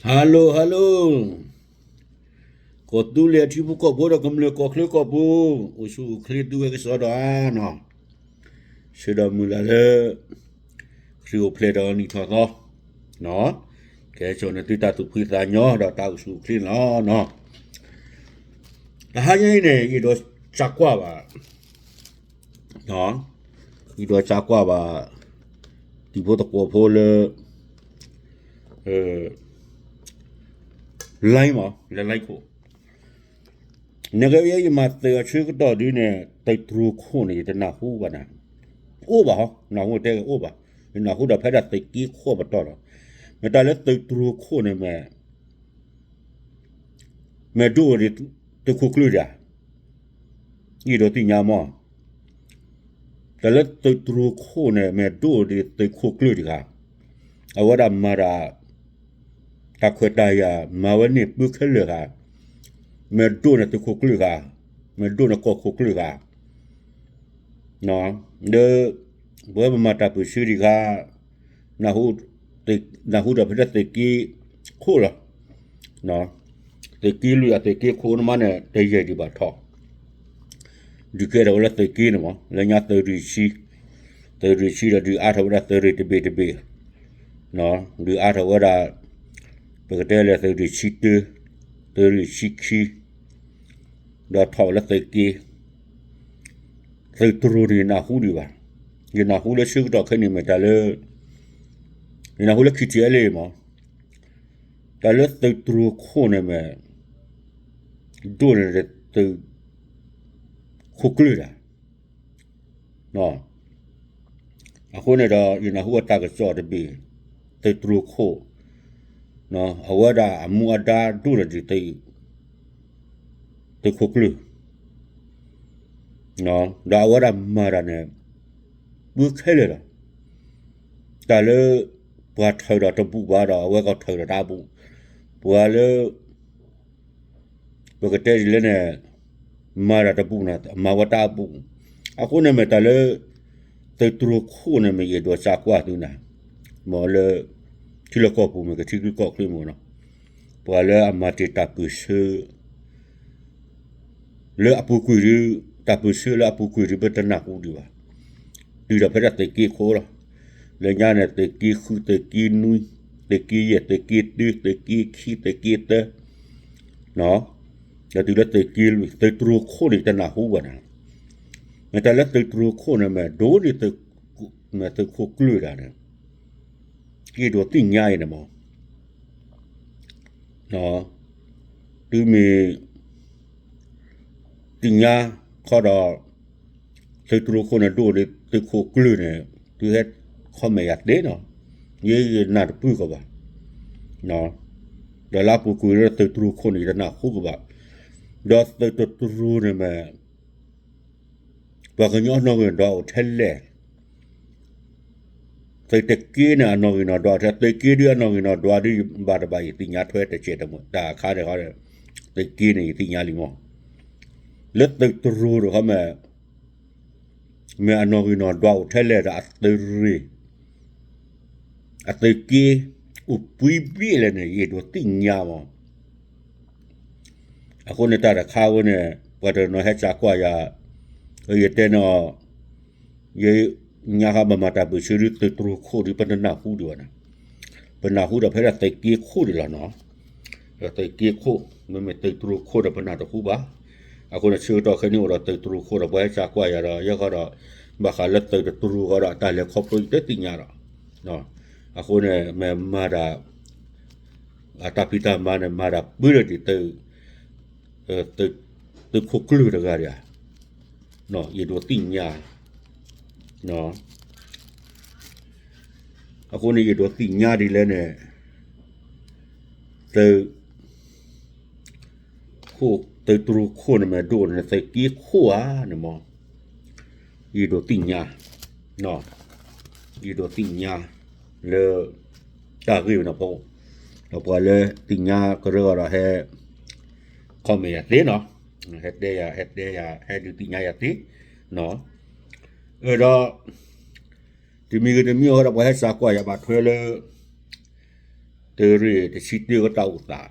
Hello hello, ကီၢ်သူလ့ၤအထံဖိကီၢ်ဖိဒီးကမျၢၢ်ကီၢ်ချၢကီၢ်ပူၤ, အိၣ်ဆူၣ်အိၣ်ချ့သုဝဲကစီဒီဧါနီၤ, ဆၢဒီးမုၢ်လၢ်လၢ ခရံာ်အိၣ်ဖျဲၣ်ဒီးနံၣ်ထီၣ်သီ, ကဟဲစိာ်န့ၢ်သုတၢ်သူၣ်ဖှံသးညီဒီးတၢ်အိၣ်ဆူၣ်အိၣ်ချ့န့ၣ်လီၤနီၤ. တဟါညါအံၤန့ၣ် ယအဲၣ်ဒိးသံကွၢ်ဘၣ် ယအဲၣ်ဒိးသံကွၢ်ဘၣ် တံၤဖိသကိးဖိလၢ line မး လၢ line ခိၣ်, နကဲယဲယမၤသုးအဆၢကတီၢ်ဒ်န့ၣ် သုးတြိၤခိၣ်န့ၣ် ယတနၢ်ဟူဘၣ်နၤ, အိၣ်ဘၣ်ဟီ နၢ်ဟူတဲအိၣ်ဘၣ်, ယနၢ်ဟူဒီးဖဲဒၣ်သုးက့ခိၣ်ပတီၢ်လီၤ. မ့ၢ်တၢ်လၢသုးတြိၤခိၣ်န့ၣ်မ့ၢ် မ့ၢ်ဒိၣ်ဒံးသုးခိၣ်ကျၢၢ်ဒံးဧါ, ယအဲၣ်ဒိးသ့ၣ်ညါမး, တၢ်လၢသုးတြိၤခိၣ်န့ၣ် မ့ၢ်ဒိၣ်ဒံးသုးခိၣ်ကျၢၢ်ဒံးဧါ, အဝဲဒၣ်မၤတၢ် တၢ်ခွဲးတၢ်ယာ် မၤဝဲန့ၣ်ပုၢ်ခဲလၢာ်ဧါ, မ့ၢ်ဒိၣ်န့ၢ်သုးခိၣ်ကျၢၢ်ဧါ, မ့ၢ်ဒိၣ်န့ၢ်ကီၢ်ခိၣ်ကျၢၢ်ဧါ ဒီး ပဝဲပမၤတၢ်ပၢၢ်ဆၢဒံးခါ နၢ်ဟူဒီးဖဲဒၣ်သုးက့ခိၣ်လီၤ. သုးက့လွံၢ်အသုးက့ခိၣ်န့ၣ်မးန့ၣ် တယံာ်ဒံးဘၣ်ထီၣ် ဒုးကဲထီၣ်ဝဲလၢသုးက့န့ၣ်မး လၢညါသုးရ့ၣ်ဆံ, သုးရ့ၣ်ဆံဒီးဒုးအါထီၣ်ဝဲဒၣ်သုးရ့ၣ်တဘ့ၣ်တဘ့ၣ်, ဒုးအါထီၣ်ဝဲဒၣ် ပကတဲလၢသုးရ့ၣ်ဆံတၢ, သုးရ့ၣ်ဆံခံ, ဒီးထီၣ်ဝဲလၢသုးက့, သုးတြိၤန့ၣ် ယနၢ်ဟူဒံးဘၣ်, ယနၢ်ဟူလၢဆၢကတီၢ်ခဲအံၤန့ၣ်မ့ၢ်တၢ်လၢ ယနၢ်ဟူလၢခံထံၣ်အဲလ့ၣ်မး, တၢ်လၢသုးတြိၤခိၣ်န့ၣ်မ့ၢ် ဒိၣ်န့ၢ်သုးခိၣ်ကျၢၢ်ဒံး အဃိန့ၣ်ဒီး ယနၢ်ဟူအတၢ်ကစီၣ်တဘ့ၣ် သုးတြိၤခိၣ် အဝဲဒၣ်အမူအဒါဒိၣ်န့ၢ်ဒံး သုးခိၣ်ကျၢၢ် ဒီးအဝဲဒၣ်မၤတၢ်န့ၣ် ပုၢ်ခဲလၢာ်လီၤ. တၢ်လၢ ပှၤထၢဒီးတဘူးဘၣ်ဒီး အဝဲကထၢဒီးတၢ်ဘူး, ပှၤလၢ ပကတဲဒ်လဲၣ်န့ၣ် မၤတၢ်တဘူးန့ၣ် မၤဝဲတၢ်ဘူး, အဃိန့ၣ်မ့ၢ်တၢ်လၢ သုးတြိၤခိၣ်န့ၣ်မ့ၢ်ယအဲၣ်ဒိးသံကွၢ်သုနၤ, မ်လၢ ထံလၢကီၢ်ပူၤမ့ၢ်ဂ့ၤ ထံချၢကီၢ်ချၢမ့ၢ်ဂ့ၤနီၤ, ပှၤလၢအမၤတ့ၢ်တၢ်ပၢၢ်ဆၢ လၢအပူၤကွံာ်ဒုး တၢ်ပၢၢ်ဆၢလၢအပူၤကွံာ်ဒုး ပတနၢ်ဟူဒံးဘၣ်, တုၤဒီးဖဲဒၣ်သုးက့ခိၣ်လီၤ, လၢညါန့ၣ် သုးက့ဃု သုးက့နွံ, သုးက့ယဲၢ် သုးက့တၢ သုးက့ခံ သုးက့သၢ ဒီးတုၤလၢသုးက့လွံၢ် သုးတြိၤခိၣ်န့ၣ် တနၢ်ဟူဘၣ်နၤ, မ့ၢ်တၢ်လၢသုးတြိၤခိၣ်န့ၣ် မ့ၢ်ဒိၣ်န့ၢ် မ့ၢ်သုးခိၣ်ကျၢၢ်ဒံးန့ၣ် ယအဲၣ်ဒိးသ့ၣ်ညါအံၤန့ၣ်မး သုမ့ၢ် သ့ၣ်ညါခီဒီး သုးတြိၤခိၣ်န့ၣ် ဒိၣ်ဒံးသုးခိၣ်ကျၢၢ်န့ၣ် သုဟဲ comment ယၤသ့နီၤ, ယဲယနၢ်တပၢၢ်ကီးဘၣ်, ဒီးလၢအပူၤကွံာ်လၢသုးတြိၤခိၣ်န့ၣ် ယတနၢ်ဟူကဘၣ်, ဒီးသုးတတြိၤန့ၣ်မ့ၢ် ပှၤကညီအနီၣ်ဂံၢ်နီၣ်ဒွးအိၣ်ထဲလဲၣ်, သုးတက့န့ၣ် အနီၣ်ဂံၢ်နီၣ်ဒွးထဲ သုးက့ဒုးအနီၣ်ဂံၢ်နီၣ်ဒွးဒုး ဘၣ်တဘၣ်ယသ့ၣ်ညါထွဲတစဲးတမှဲာ် တၢ်အခါန့ၣ်ဃီဒီး သုးက့န့ၣ် ယသ့ၣ်ညါလံမး, လၢသုးတြိၤတခီမ့ၢ် မ့ၢ်အနီၣ်ဂံၢ်နီၣ်ဒွးအိၣ်ထဲလဲၣ်ဒီးအသုးရ့ၣ် အသုးက့ အိၣ်ပှဲၤဘ့ၣ်လဲၣ်န့ၣ် ယအဲၣ်ဒိးသ့ၣ်ညါမး, အဃိန့ၣ်တၢ်တခါဝဲန့ၣ် ပှၤတနီၤဟဲစံးကွၢ်ယၤ, ယတဲန့ၣ် ယညါဃီပမၤတၢ်ပၢၢ်ဆၢဒုးသုးတြိၤခိၣ်ဒုး ပတနၢ်ဟူဒံးဘၣ်နၤ, ပနၢ်ဟူဒီးဖဲဒၣ်သုးက့ခိၣ်ဒံးလီၤနီၤ, ဒီးသုးက့ခိၣ် မ့မ့ၢ်သုးတြိၤခိၣ်ဒီးပနၢ်တဟူဘၣ်, အဃိန့ၣ်ဆၢကတီၢ်ခဲအံၤန့ၣ်အိၣ်ဒီးသုးတြိၤခိၣ်ဒီးပှၤဟဲစံးကွၢ်ယၤဒီး ယဲဃီဒီး ဘၣ်ဃးလၢသုးတတြိၤဃီဒီး အတၢ်လဲၤခီဖျိယတသ့ၣ်ညါဒီး အဃိန့ၣ် မ့ၢ်မၤတၢ် အတၢ်ဖံးတၢ်မၤန့ၣ် မၤတၢ်ပၢၢ်ဒီးဒ်သုး သုးခိၣ်ကျၢၢ်တဂၤဒံးဧါ, ယအဲၣ်ဒိးသ့ၣ်ညါ, အဃိန့ၣ်ယအဲၣ်ဒိးသ့ၣ်ညါဒ်လဲၣ်န့ၣ် သုး ခိၣ် သုးတြိၤခိၣ်န့ၣ်မ့ၢ်ဒိၣ်န့ၣ် သုးက့ခိၣ်ဧါန့ၣ်မး, ယအဲၣ်ဒိးသ့ၣ်ညါ, ယအဲၣ်ဒိးသ့ၣ်ညါ လၢ တၢ်ဂ့ၢ်ဝဲန့ၣ်ဖိ, ဒီးပှၤလၢသ့ၣ်ညါကရၢဂီၤဒီးဟဲ comment ယၤသ့နီၤ, ဟဲတဲယၤ ဟဲတဲယၤ ဟဲဒုးသ့ၣ်ညါယၤသ့, ဒီး တမံၤဂ့ၤတမံၤအဃိဒီး ပှၤဟဲစံးကွၢ်ယၤဘၣ်ထွဲလၢ သုးရ့ၣ်တဆံတၢကတၢ်အိၣ်သး,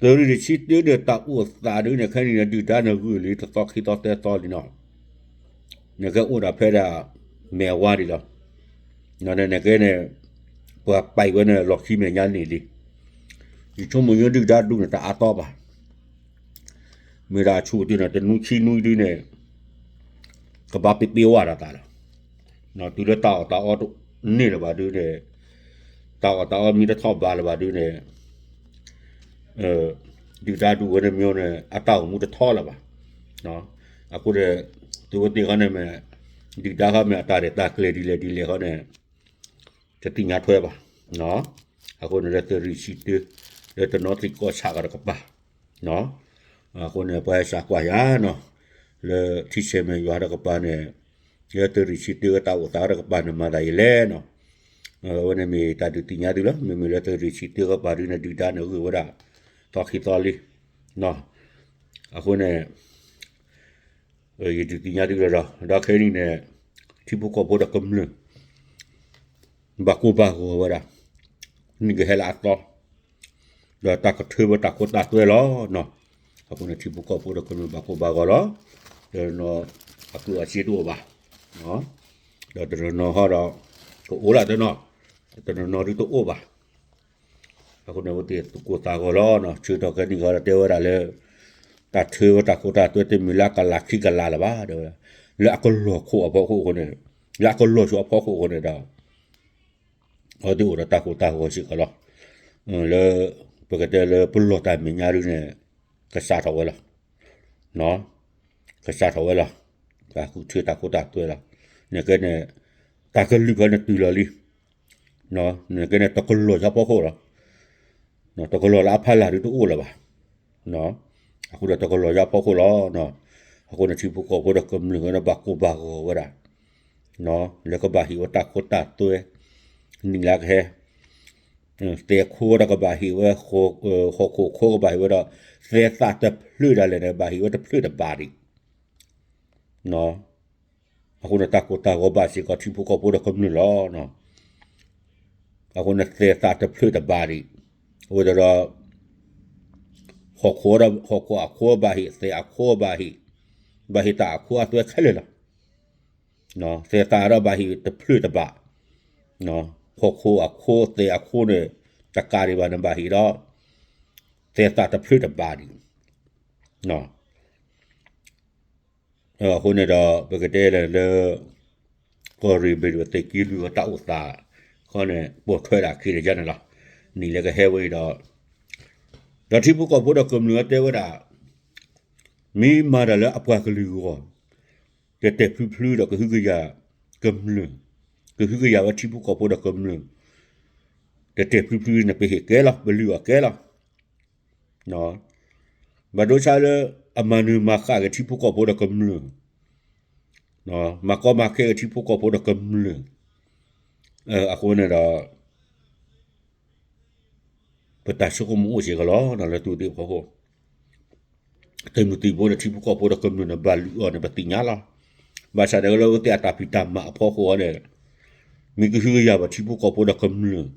သုးရ့ၣ်တဆံတၢဒီးတၢ်အိၣ်သးဒုန့ၣ် ခဲနံၣ်န့ၣ် ဒုၣ်ဒါန့ၣ်ဂုာ်လံတသီခံသီသၢသီလံနီၤ, နကဲအိၣ်ဒၣ်ဖဲဒၣ် မဲာ်ဝါဒံးလီၤ, နကဲန့ၣ် ပှၤပာ်ဝဲန့ၣ်လီၢ်ခံမဲာ်ညါန့ၣ်လံ, ယဆိကမိၣ်ယဒုၣ်ဒါဒုန့ၣ်တအါတီဘၣ် မ့ၢ်ဒၣ်အဆိကတၢၢ်န့ၣ် တနွံခံနွံဒုန့ၣ် ကဘၣ်ပ့ပ့ဝဲဒၣ်သးလီၤ. တုၤလၢတၢ်အီၣ်တၢ်အီတန့ၢ်လၢၤဘၣ်ဒုန့ၣ်, တၢ်အီၣ်တၢ်အီမ့ၢ်တထီၣ်ဘးလၢၤဘၣ်ဒုန့ၣ်, ဒုၣ်ဒါဒုဝဲန့ၣ်မ့ၢ်န့ၣ် အတၢ်အိၣ်မူတထီလၢၤဘၣ်. အဃိန့ၣ် သုဝဲသ့ၣ်ဃီန့ၣ်မ့ၢ် ဒုၣ်ဒါဃီမ့ၢ်အတၢ်ရဲၣ်တၢ်ကျဲၤဒ်လဲၣ်ဒ်လဲၣ်ဃီန့ၣ် တသ့ၣ်ညါထွဲဘၣ်. အဃိန့ၣ်လၢသုးရ့ၣ်ဆံတၢ လၢတနီသရံၣ်ကီၢ်ဆၣ်ကီးတကပၤ, အဃိန့ၣ် ပှၤဟဲစးကွၢ်ယၤနီၤ, လၢထံဆဲးမဲာ်ယွၤတကပၤန့ၣ်, လၢသုးရ့ၣ်ဆံတၢတၢ်အိၣ်သးတကပၤန့ၣ် မၤသးဒ်လဲၣ်နီၤ, အဝဲန့ၣ်မ့ၢ်တၢ်ဒုးသ့ၣ်ညါသုလီၤ. မ့မ့ၢ်လၢသုးရ့ၣ်ဆံတၢကပၤဒုန့ၣ် ဒုၣ်ဒါန့ၣ်ဂုာ်ဝဲဒၣ် သီခံသီလံ, အဃိန့ၣ် ယဒုးသ့ၣ်ညါသုလီၤဒီး ဒီးခဲအံၤန့ၣ် ထံဖိကီၢ်ဖိဒီးကမျၢၢ် ဘၣ်ကိၢ်ဘၣ်ဂီၤဝဲဒၣ်, နံၣ်ကဟဲလၢအသီ, ဒီးတၢ်ကထုးဝဲတၢ်ခိတၢ်သွဲလီၤနီၤ. အဃိန့ၣ် ထံဖိကီၢ်ဖိဒီးကမျၢၢ်ဘၣ်ကိၢ်ဘၣ်ဂီၤလီၤ. တနီၤအကျိၣ်အစ့တအိၣ်ဘၣ်, ဒီးတနီၤဟီဒီး ကအိၣ်လၢတနီၤ, တနီၤဒုတအိၣ်ဘၣ်. အဃိန့ၣ် အဝဲသ့ၣ်သူၣ်ကိၢ်သးဂီၤလီၤနီၤ. ဆၢကတီၢ်ခဲနံၣ်ဂီၤဒီးတဲဝဲဒၣ်လၢ တၢ်ထုးဝဲတၢ်ခိတၢ်သွဲတမ့ၢ်လၢအကလးခံကလးလၢၤဘၣ်, တဲဝဲဒၣ် လၢအကလီၢ်ခိၣ်အဖီခိၣ်အဃိန့ၣ်, လၢအကလီၢ်ဆိအဖီခိၣ်အဃိန့ၣ်ဒီး အဝဲသ့ၣ်အိၣ်ဒီးတၢ်ကိၢ်တၢ်ဂီၤစ့ၢ်ကီးလီၤ. လၢ ပကတဲလၢပလီၢ်တၢ်မဲာ်ညါဒုန့ၣ် ကစးထီၣ်ဝဲလီၤ. ကစးထီၣ်ဝဲလီၤ. တၢ်ဃုထၢတၢ်ခိတၢ်သွဲလီၤ. နကဲန့ၣ် တၢ်ကလုၢ်ဖဲန့ၣ်တုၤလီၤလံ. နကဲန့ၣ် တကလီၢ်ယါဖီခိၣ်လီၤ. တကလီၢ်လၢအဖီလာ်ဒုတအိၣ်လၢၤဘၣ်. အဃိဒီးတကလီၢ်ယါဖီခိၣ်လီၤ. အဃိန့ၣ် ထံဖိကီၢ်ဖိဒီးကမျၢၢ်ကဒီးဘၣ်ကိၢ်ဘၣ်ဂီၤဝဲဒၣ် လၢကဘၣ်ဟ့ၣ်ဝဲတၢ်ခိတၢ်သွဲ နံၣ်လၢကဟဲ, သဲးခိဒီးကဘၣ်ဟ့ၣ်ဝဲ, ဟီၣ်ခိၣ်အခိကဘၣ်ဟ့ၣ်ဝဲဒီး သဲးသးတဖျၢၣ်ဒၣ်လဲာ်န့ၣ် ဘၣ်ဟ့ၣ်ဝဲတဖျၢၣ်တဘးဒံး. အဃိန့ၣ် တၢ်ကိၢ်တၢ်ဂီၤဘၣ်စ့ၢ်ကီးထံဖိကီၢ်ဖိဒီးကမျၢၢ်လီၤ. အဃိန့ၣ် သဲးသးတဖျၢၣ်တဘးဒံး, အဝဲဒီး ဟီၣ်ခိၣ်ဒီး ဟီၣ်ခိၣ်အခိဘၣ်ဟ့ၣ်, သဲးအခိဘၣ်ဟ့ၣ်, ဘၣ်ဟ့ၣ်တၢ်အခိအသွဲခဲလၢာ်လီၤ. သဲးသးဒီးဘၣ်ဟ့ၣ်တဖျၢၣ်တဘး, ဟီၣ်ခိၣ်အခိ သဲးအခိန့ၣ် တကးဒံးဘၣ်န့ၣ်ဘၣ်ဟ့ၣ်ဒီး သဲးသးတဖျၢၣ်တဘးဒံး. အဃိန့ၣ်ဒီး ပကတဲလၢ ကီၢ်ရ့ၣ်ဘ့ၣ်ဒိၣ်သုးက့လွံၢ်အတၢ်အိၣ်သး ခီန့ၣ် ပိာ်ထွဲဒၣ်ခံတယါန့ၣ်လီၤ. နံၣ်လၢကဟဲဝဲအံၤဒီး ဒီးထံဖိကီၢ်ဖိဒီးကမျၢၢ်တဲဝဲဒၣ် မ့ၢ်မၤတၢ်လၢအပှၤကလုာ်အဂီၢ် တတဲာ်ဖျုဖျုဒီးကဟုကယာ်ကမျၢၢ်, ကဟုကယာ်ဝဲထံဖိကီၢ်ဖိဒီးကမျၢၢ်, တတဲာ်ဖျုဖျုန့ၣ် ပဟ့ၣ်ကဲလီၤ, ပလုၢ်အီၣ်ကဲလီၤ. ဘၣ်ဒိဆါလၢ အမၤနၢၤမၤဃၣ်က့ၤထံဖိကီၢ်ဖိဒီးကမျၢၢ်, မၤကီမၤခဲက့ၤထံဖိကီၢ်ဖိဒီးကမျၢၢ်, အဃိန့ၣ်ဒီး ပတၢ်ဆိကမိၣ်အိၣ်စ့ၢ်ကီးလီၤ လၢသုးသ့ၣ်ဖီခိၣ်, သုးမုၢ်သံၣ်ဘိဒီးထံဖိကီၢ်ဖိဒီးကမျၢၢ်န့ၣ် ဘၣ်လုၢ်အီၣ်န့ၣ် ပသ့ၣ်ညါလီၤ. ဘၣ်ဆၣ်ဒီးလၢအဝဲသ့ၣ်အတၢ်ဖံးတၢ်မၤအဖီခိၣ်အံၤန့ၣ်, မ့ၢ်ကဟုကယာ်ဘၣ်ထံဖိကီၢ်ဖိဒီးကမျၢၢ်,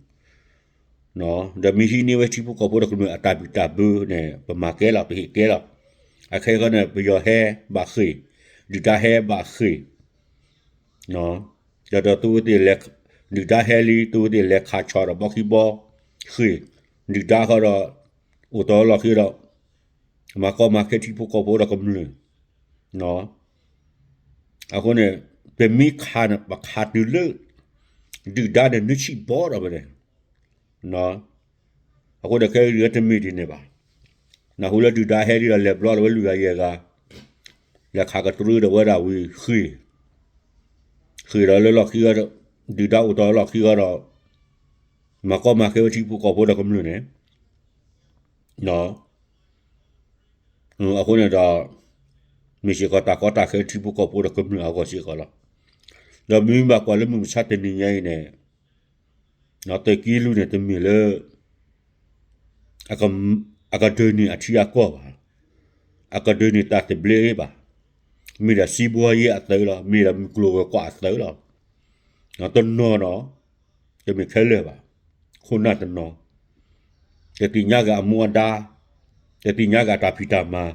ဒီးမ့ၢ်ဟံးန့ၢ်ဝဲထံဖိကီၢ်ဖိဒီးကမျၢၢ်အတၢ်ဘံၣ်တၢ်ဘၢန့ၣ် ပမၤကဲလီၤ, ပဟ့ၣ်ကဲလီၤ. အခဲအံၤန့ၣ် ပယီၤဟဲဘၣ်ဃ့ၢ်, ဒုၣ်ဒါဟဲဘၣ်ဃ့ၢ် ဒီးဒီးသုဝဲသ့ၣ်လဲၤ, ဒုၣ်ဒါဟဲလံ သုဝဲသ့ၣ်လဲၤခးဆီဒီးဘီခံဘီ, ဃ့ၢ်, ဒုၣ်ဒါဃီဒီး အိၣ်တီလီၢ်ခံဒီး မၤကီမၤခဲထံဖိကီၢ်ဖိဒီးကမျၢၢ်, အဃိန့ၣ် ပမ့ၢ်ခးန့ၣ် ပခးတုၤလၢ ဒုၣ်ဒါန့ၣ် နုၢ်ဆံၣ်ဘီဒီးဖဲန့ၣ် အဃိဒီးခဲအံၤတမ့ၢ်ဒ်န့ၣ်ဘၣ်. နၢ်ဟူလၢဒုၣ်ဒါဟဲဒ်ဒီးလဲၤဘျီလီၤဝဲလွံၢ်ဂၤယဲၢ်ဂၤ, လဲၤခးကတြူဒီးဝဲဒၣ်ဝံၤဃ့ၢ်, ဃ့ၢ်ဒီးလၢလီၢ်ခံဂီၢ်, ဒုၣ်ဒါအိၣ်တီလီၢ်ခံဂီၢ်ဒီး မၤကီမၤခဲဝဲထံဖိကီၢ်ဖိဒီးကမျၢၢ်န့ၣ် အဃိန့ၣ်ဒီး မ့ၢ်စ့ၢ်ကီးတၢ်ကီတၢ်ခဲထံဖိကီၢ်ဖိဒီးကမျၢၢ်အဂီၢ်စ့ၢ်ကီးလီၤ. ဒီးမ့ၢ်ဘၣ်ကွၢ်လၢမုၢ်မဆါတနံၤညါအံၤန့ၣ် သုးက့လွံၢ်န့ၣ် တမ့ၢ်လၢ အကဒၢးန့ၢ်အထံအကီၢ်ဘၣ်, အကဒၢးန့ၢ်တၢ်သဘျ့ဘၣ်, မ့ၢ်ဒၣ်စံးဘှီယ့အသုးလီၤ, မ့ၢ်ဒၣ်မုၢ်ကျိၤဝဲၤကွာ်အသုးလီၤ. တနီၤနီၤ တမ့ၢ်ခဲလၢာ်ဘၣ်. ခိ ခိၣ်နၢ်တနီၤ, တသ့ၣ်ညါက့ၤအမူအဒါ, တသ့ၣ်ညါက့ၤအတၢ်ဖံးတၢ်မၤ,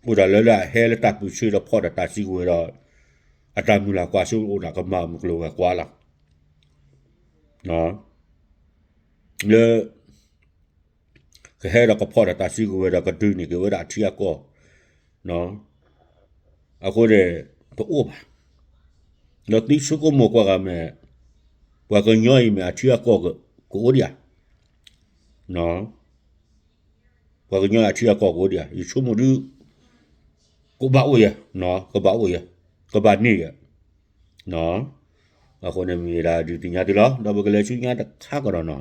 အိၣ်ဒၣ်လၢလၢအဟဲလၢတၢ်ပၢၢ်ဆၢဒီးဖီၣ်ဒီးတၢ်စုကဝဲၤဒီး အတၢ်မုၢ်လၢ်ကွၢ်စိအိၣ်ဒၣ်ကမၤမုၢ်ကျိၤဝဲၤကွာ်လီၤ. လၢ ကဟဲဒီးကဖီၣ်ဒီးတၢ်စုကဝဲၤဒီးကဒုးန့ၢ်က့ၤဝဲဒၣ်အထံအကီၢ်, အဃိန့ၣ် တအိၣ်ဘၣ်. ဒီးသုဆိကမိၣ်ကွၢ်ဂၤမ့ၢ် ပှၤကညီအံၤမ့ၢ်အထံအကီၢ်ကအိၣ်ဒံးဧါ, ပှၤကညီအထံအကီၢ်ကအိၣ်ဒံးဧါ, ယဆိကမိၣ်ဒုး ကဘၣ်အိၣ်ယဲ, ကဘၣ်အိၣ်ယဲ, ကဘၣ်န့ၢ်ယဲ, အဃိန့ၣ်မ့ၢ်ဒၣ်ဒုးသ့ၣ်ညါသုလီၤ. ဒီးပကလဲၤဆူညါတခါကဒီးနီၤ,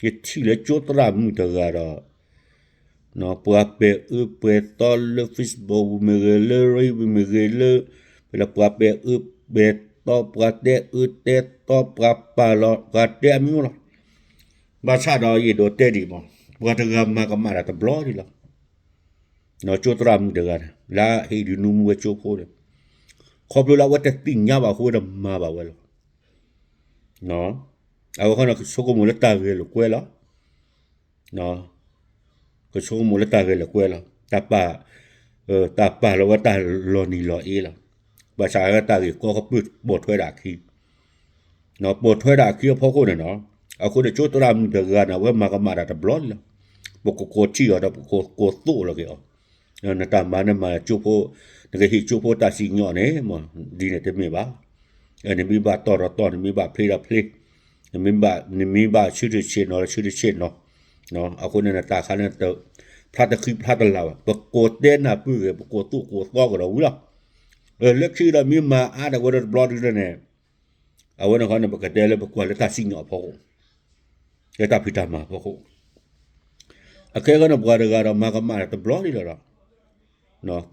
ယထံၣ်လၢကၠိသရၣ်မုၣ်တဂၤဒီး ပှၤပဲာ်အၢပဲာ်သီလၢ Facebook ပူၤမ့ၢ်ဂ့ၤ လၢ Reddit ပူၤမ့ၢ်ဂ့ၤ လၢ ပှၤပဲာ်အၢပဲာ်သီ ပှၤတဲအၢတဲသီ ပှၤပာ်လီၤ ပှၤတဲအမံၤလီၤ. ဘၣ်ဆၣ်ဒီးယအဲၣ်ဒိးတဲဒံးမး, ပှၤတဂၤမၤကမၣ်တၢ်တဘျီဒံးလီၤ. ကၠိသရၣ်မုၣ်တဂၤန့ၣ် လၢဟ့ၣ်ဒုးနူမူဝဲကၠိဖိန့ၣ်, ခီဖျိလၢအဝဲတသ့ၣ်ညါဘၣ်အဃိဝဲတမၤဘၣ်ဝဲလီၤ. အဝဲခီန့ၣ် ကဆိကမိၣ်လၢတၢ်ဂဲၤလိာ်ကွဲလီၤ. ကဆိကမိၣ်လၢတၢ်ဂဲၤလိာ်ကွဲလီၤ. တၢ်ပာ်, တၢ်ပာ်လီၤဝဲတၢ်လီၤနံၤလီၤအ့လီၤ. ဘၣ်ဆၣ်တၢ်ဂ့ၢ်ကီကပုၢ်ပိာ်ထွဲဒၣ်အခံ, ပိာ်ထွဲဒၣ်အခံအဖီခိၣ်န့ၣ်နီၤ, အဃိန့ၣ်ကၠိသရၣ်မုၣ်တဂၤန့ၣ် အဝဲမၤကမၣ်တၢ်တဘျီလီၤ. ပကကိးထံၣ်အီၤဒီးပကကိးသိၣ်လီၤက့ၤအီၤ, နတၢ်မၤန့ၣ်မၤကၠိဖိ, နကဟ့ၣ်ကၠိဖိတၢ်စံၣ်ညီၣ်န့ၣ်မး, ဒ်န့ၣ်တမ့ၢ်ဘၣ်. နမ့ၢ်ဘၣ်တီၢ်ဒီးတီၢ်, နမ့ၢ်ဘၣ်ဖျ့ဒီးဖျ့, နမ့ၢ်ဘၣ်ဆၢထၢၣ်ဆ့ၣ်နီၤဒီးဆၢထၢၣ်ဆ့ၣ်နီၤ, အဃိန့ၣ်နတၢ်ခါန့ၣ် ဖျါတဃံဖျါတလၤဘၣ်. ပကိးတဲနၢ်ပၢၢ်ဂ့ၤ, ပကိးသိၣ်ကိးသီကဒီးဝံၤလီၤ. လၢခံဒီးမ့ၢ်မၤအါဒၣ်ဝဲဒီးတဘျီဒုန့ၣ်, အဝဲန့ၣ်ခီန့ၣ် ပကတဲလၢပကွၢ်လၢတၢ်စံၣ်ညီၣ်အဖီခိၣ်, လၢတၢ်ဖံးတၢ်မၤအဖီခိၣ်, အခဲခီန့ၣ် ပှၤတဂၤဒီးမၤကမၣ်တဘျီဒံးလီၤ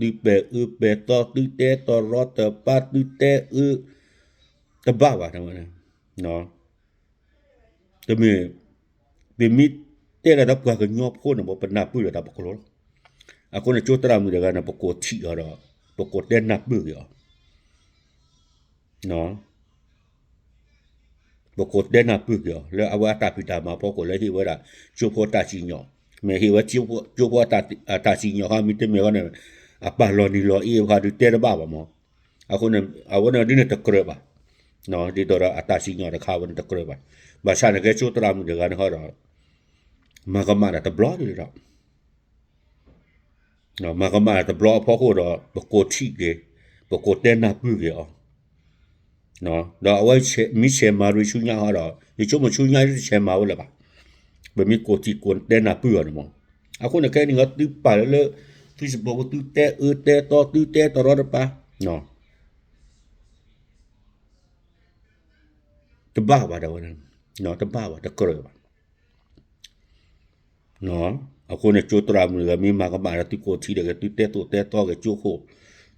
ဒီး, သုပဲာ်အၢပဲာ်သီ, သုတဲတရီတပါ, သုတဲအၢ, တဘၣ်ဘၣ်, တမ့ၢ်, ပမ့ၢ်တဲလၢတၢ်ပှၤကညီဖိန့ၣ် ပနၢ်ပၢၢ်ဒီးတၢ်ပကျိာ်လီၤ. အဃိန့ၣ် ကၠိသရၣ်မုၣ်တဂၤန့ၣ် ပကိးထံၣ်အီၤဒီး ပကိးတဲနၢ်ပၢၢ်က့ၤအီၤ ပကိးတဲနၢ်ပၢၢ်က့ၤအီၤ လၢအဝဲအတၢ်ဖံးတၢ်မၤအဖီခိၣ် လၢဟ့ၣ်ဝဲဒၣ်ကၠိဖိတၢ်စံၣ်ညီၣ်, မ့ၢ်ဟ့ၣ်ဝဲကၠိဖိအတၢ်စံၣ်ညီၣ်ခီ မ့တမ့ၢ်ဃီန့ၣ် အပာ်လီၤနံၤလီၤအ့အဖါဒုးတဲတဘၣ်ဘၣ်မး. အဃိန့ၣ် အဝဲန့ၣ်ဒ်န့ၣ်တကြၢးဘၣ်, ဒ်သိးဒီးအတၢ်စံၣ်ညီၣ်တခါဝဲန့ၣ်တကြၢးဘၣ်. ဘၣ်ဆၣ်န့ၣ်ကဲကၠိသရၣ်မုၣ်တဂၤန့ၣ်ဃီဒီး မၤကမၣ်တၢ်တဘျီဒံးလီၤ. မၤကမၣ်တၢ်တဘျီအဖီခိၣ်ဒီး ပကိးထံၣ်က့ၤ, ပကိးတဲနၢ်ပၢၢ်က့ၤအီၤ, ဒီးအဝဲမ့ၢ်ဆဲးမၤရံဆူညါဃီဒီး ယဆိကမိၣ်ဆူညါတဆဲးမၤဝဲလၢၤဘၣ်. ပမ့ၢ်ကိးထံၣ်ကိးတဲနၢ်ပၢၢ်အီၤန့ၣ်မး. အဃိန့ၣ်ခဲအံၤန့ၣ် သုပာ်လၢလၢ Facebook သုတဲအၢတဲသီ သုတဲတရီတပါ တဘၣ်ဘၣ်ဒၣ်ဝဲ, တဘၣ်ဘၣ် တကြၢးဘၣ်. အဃိန့ၣ် ကၠိသရၣ်မုၣ်တဂၤ မ့ၢ်မၤကမၣ်ဒီး သုကိးထံၣ်ဒီးက့ၤ သုတဲသိးတဲသီက့ၤကၠိခိၣ်,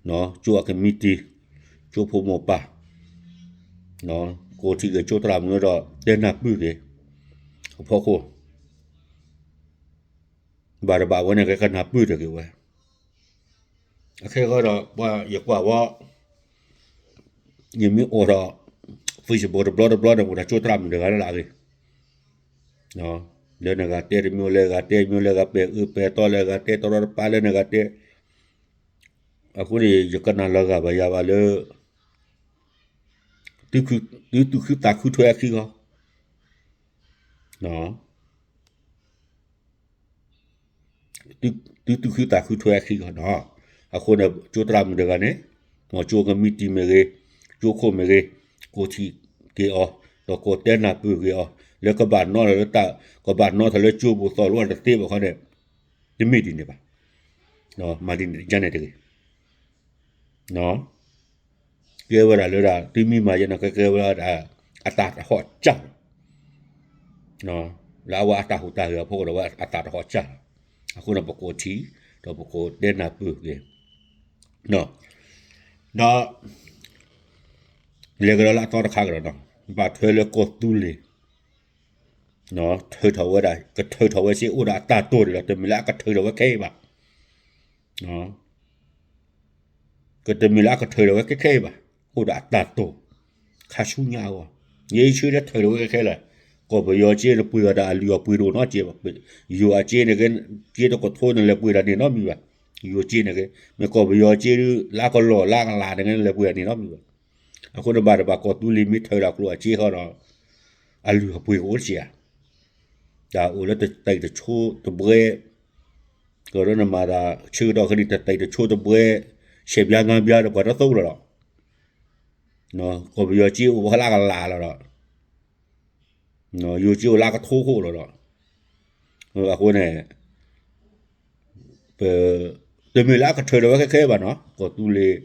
ကၠိအကမံးတံာ်, ကၠိဖိမိၢ်ပၢ်, ကိးထံၣ်က့ၤကၠိသရၣ်မုၣ်ဒီး တဲနၢ်ပၢၢ်က့ၤ အဖီခိၣ်, ဘၣ်တဘၣ်ဝဲန့ၣ် ကဲကနၢ်ပၢၢ်တဂ့ၤဝဲ. အခဲဃီဒီး ပှၤယကွၢ်ဝဲ ယမ့ၢ်အိၣ်ဒီး Facebook တဘျီတဘျီန့ၣ် အိၣ်ဒီးကၠိသရၣ်မုၣ်တဂၤလၢ်လၢ်အဂ့ၢ်, လၢနဂၤတဲတမံၤ လၢဂၤတဲတမံၤ လၢဂၤပဲာ်အၢပဲာ်သီ လၢဂၤတဲတရီတပါ လၢနဂၤတဲ, အဃိန့ၣ် ယကနၣ်လီၤဂာ်ဘၣ်ယၤဘၣ်လၢ သုသူၣ်ခုသးခုထွဲအခံဃီ, သုသူၣ်ခုသးခုထွဲအခံဃီနီၤ. အဃိန့ၣ် ကၠိသရၣ်မုၣ်တဂၤန့ၣ် ကၠိကမံးတံာ်မ့ၢ်ဂ့ၤ, ကၠိခိၣ်မ့ၢ်ဂ့ၤ, ကိးထံၣ်က့ၤအီၤ, ဒီးကိးတဲနၢ်ပၢၢ်က့ၤအီၤ, လၢကဘၣ်နီတၢ်လၢတၢ်, ကဘၣ်နီတၢ်လၢကၠိပူၤသိးလိာ်တသ့ဘၣ်ခီန့ၣ်, တမ့ၢ်ဒ်န့ၣ်ဘၣ်. မၤဒ်န့ၣ်တကါန့ၣ်တဂ့ၤ. ကဲဝဲဒၣ်လၢဒၣ် သုမ့ၢ်မၤယဲန့ၣ် ကဲကဲဝဲဒၣ် အတၢ်တဟီၣ်စၢ်လီၤ. လၢအဝဲအတၢ်ဟူးတၢ်ဂဲၤအဖီခိၣ်ဒီး အဝဲအတၢ်တဟီၣ်စၢ်လီၤ. အဃိန့ၣ် ပကိးထံၣ် ဒီးပကိးတဲနၢ်ပၢၢ်က့ၤ, ဒီး လဲၤကဒီးလၢအသီတခါကဒီးနီၤ, ဘၣ်ထွဲလၢကီၢ်သူလ့ၤ ထုးထီၣ်ဝဲဒၣ် ကထုးထီၣ်ဝဲစ့ အိၣ်ဒီးအတၢ်တိၢ်ဒံးလီၤ. တမ့ၢ်လၢအကထုးထီၣ်ဝဲခဲအံၤဘၣ်, ကတမ့ၢ်လၢအကထုးထီၣ်ဝဲခဲခဲအံၤဘၣ်, အိၣ်ဒီးအတၢ်တိၢ် ခါဆူညါအဂီၢ်, ယဲယဆၢလၢထုးထီၣ်ဝဲခဲခဲလၢာ်, ကီၢ်ပယီၤစ့န့ၣ်ပှ့ၤအီၤတၢ်အလုၢ်အပှ့ၤတအိၣ်နီတစဲးဘၣ်, ယိၤအစ့န့ၣ်က့ စ့တကထိန့ၣ်လဲၤပှ့ၤတၢ်န့ၣ်နီတမံၤဘၣ်, ယိၤစ့န့ၣ်က့ မ့ၢ်ကီၢ်ပယီၤစ့ဒုး လၢကလီၢ်လၢကလးန့ၣ်က့ လဲၤပှ့ၤတၢ်န့ၣ်နီတမံၤဘၣ်. အဃိန့ၣ်ဘၣ်တဘၣ်ကီၢ်သူလ့ၤမ့ၢ်ထၢဒီးကျိၣ်အစ့ဃီဒီး အလုၢ်အပှ့ၤကအိၣ်တစဲးဧါ, တၢ်အိၣ်လၢတသ့ၣ်တဆိတဘှဲ ကဒီးနမၤတၢ်ဆၢကတီၢ်ခဲအံၤ တသ့ၣ်တဆိတဘှဲ ဆယ်ပြားငါးပြားဒီးပှၤတသိးလီၤဒီး ကီၢ်ပယီၤစ့အိၣ်ဝဲလၢကလးလီၤဒီး ယိၤစ့အိၣ်လၢကထိခိၣ်လီၤဒီး အဃိန့ၣ် ပ တမ့ၢ်လၢအကထၢဒီးဝဲခဲခဲဘၣ်နီၤ ကီၢ်သူလ့ၤ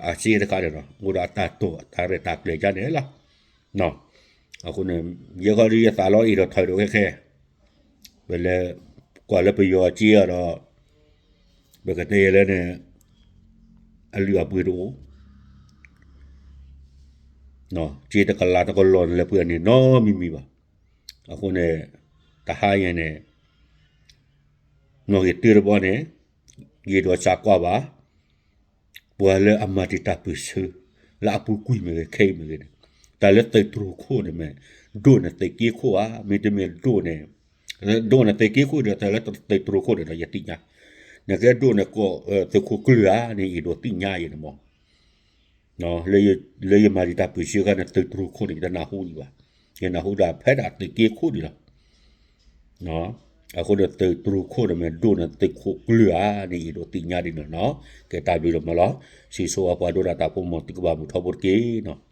အစ့တခါန့ၣ်ဒီး အိၣ်ဒီးအတၢ်တိာ်တၢ်ရဲၣ်တၢ်ကျဲၤဒ်န့ၣ်လီၤ. အဃိန့ၣ် ယဲခီဒုးယသးလီၤအ့ၣ်ဒီးထၢဒီးခဲခဲ ပလဲၤ ကွၢ်လၢပယီၤစ့အီၤဒီး ပကတဲယဲလၢန့ၣ် အလုၢ်အပှ့ၤတအိၣ် စ့တကလးတကလီၢ်န့ၣ်လဲၤပှ့ၤအန့ၣ်နီတမံၤမံၤဘၣ်. အဃိန့ၣ် တဟါညါန့ၣ် နီၣ်ဂံၢ်တၢတဘီန့ၣ် ယအဲၣ်ဒိးစးကွၢ်ဘၣ် ပှၤလၢအမၤတံာ်တာ်ပၢၢ်ဆၢ လၢအပူၤကွံာ်မ့ၢ်ဂ့ၤ ခဲအံၤမ့ၢ်ဂ့ၤန့ၣ် တၢ်လၢသုးတြိၤခိၣ်န့ၣ်မ့ၢ် ဒိၣ်န့ၣ်သုးက့ခိၣ်ဧါ, မ့တမ့ၢ်ဒိၣ်န့ၣ် ဒိၣ်န့ၣ်သုးက့ခိၣ်ဒီး တၢ်လၢသုးတြိၤခိၣ်န့ၣ်ဒီးယသ့ၣ်ညါ, နကဲဒိၣ်န့ၣ်ကီၢ်သုးခိၣ်ကျၢၢ်ဧါန့ၣ် ယအဲၣ်ဒိးသ့ၣ်ညါယဲန့ၣ်မ့ၢ် လၢယမၤတံာ်တာ်ပၢၢ်ဆၢအခါန့ၣ် သုးတြိၤခိၣ်န့ၣ် ယတနၢ်ဟူဒံးဘၣ်, ယနၢ်ဟူဒၣ်ဖဲဒၣ်သုးက့ခိၣ်ဒံးလီၤ. အဃိန့ၣ်သုးတြိၤခိၣ်န့ၣ်မ့ၢ်ဒိၣ်န့ၣ်သုးခိၣ်ကျၢၢ်ဧါန့ၣ် ယအဲၣ်ဒိးသ့ၣ်ညါဒ်န့ၣ်လီၤ. ကဲတၢ်ဘျုးဒိၣ်မးလီၤ. စံးဆိဝဲပှၤဒိတၢ်တၢ်ဖိမီၤသုကဘၣ်မုာ်ထီဘိတက့ၢ်နီၤ.